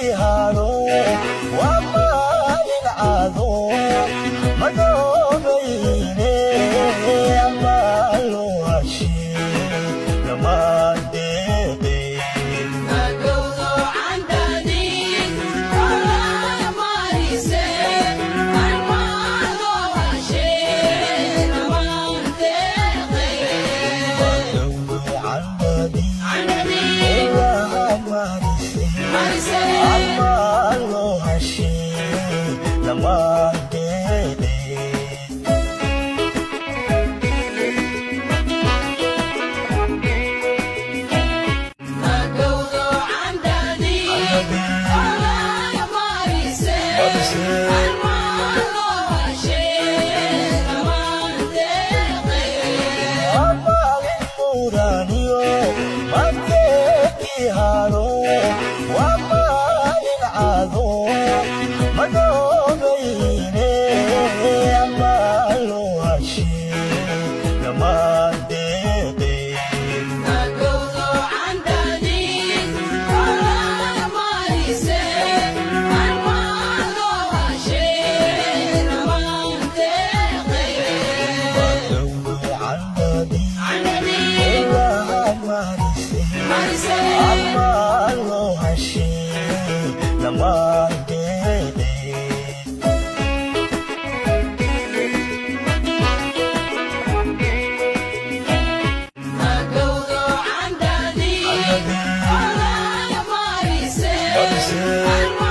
Haro waa maalin cado madoobayne amaalo hashi namaan deeqe. Magowdo candadii xoolaha marise, armaado hashee namaan deeqe. Magowdo candadii candadii xoolaha marise marise amaalo hashi namaan deeqe. Magowdo candadii xoolaha marise, armaado hashee namaan deeqe. Maalin muraniyo makeekii haro waa maalin cado madoobayne amaalo hashi namaan deeqe. Magowdo candadii xoolaha marise, armaado hashee namaan deeqe. Magowdo candadii candadii xoolaha marise marise amaalo hashi namaan deeqe. Magowdo candadii xoolaha marise, armaado